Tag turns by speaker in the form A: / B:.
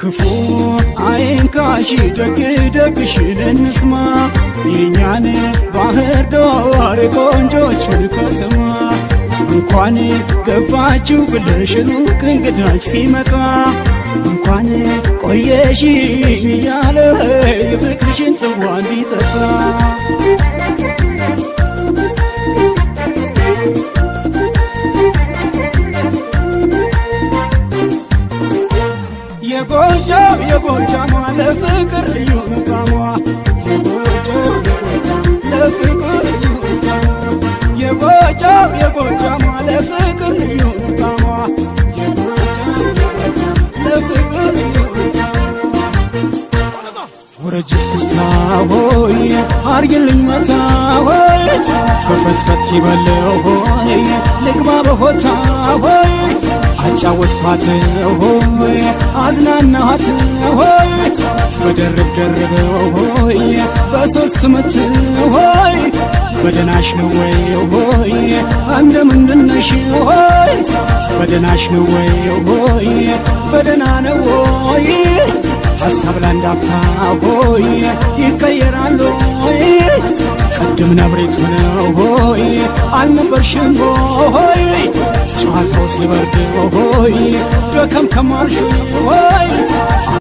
A: ክፉ አይንካሽ፣ ደግ ደግሽን እንስማ፣ የኛን ባህር ዳር ቆንጆቹን ከተማ። እንኳን ገባችሁ ብለሽ ሩቅ እንግዳች ሲመጣ፣ እንኳን ቆየሽ እያለ የፍቅርሽን ጽዋ እንዲጠጣ። የጎጃም የጎጃሟ ለፍቅር ልዩ መቃሟ፣ ለፍቅር ልዩ፣ የጎጃም የጎጃሟ ለፍቅር ልዩ መቃሟ፣ ለፍቅር ልዩ። ወረጅ እስክስታ ሆይ አርግልኝ መታ ሆይ፣ ከፈትፈት ይበለው ሆይ ልግባ በሆታ ሆይ፣ አጫወትኳት ሆይ አዝናናኋት ሆይ፣ በደርብ ደርበው ሆይ በሶስት ምት ሆይ፣ በደናሽ ነው ወይ ሆይ እንደምንድነሽ ሆይ፣ በደናሽ ነው ወይ ሆይ በደና ነው ወይ፣ ሐሳብ ላንድ አፍታ ሆይ ይቀየራሉ ሆይ፣ ቅድም ነብሪት ሆነው ሆይ አልነበርሽም ሆይ፣ ጨዋታው ሲበርድ ሆይ ደከምከም አልሽ ሆይ።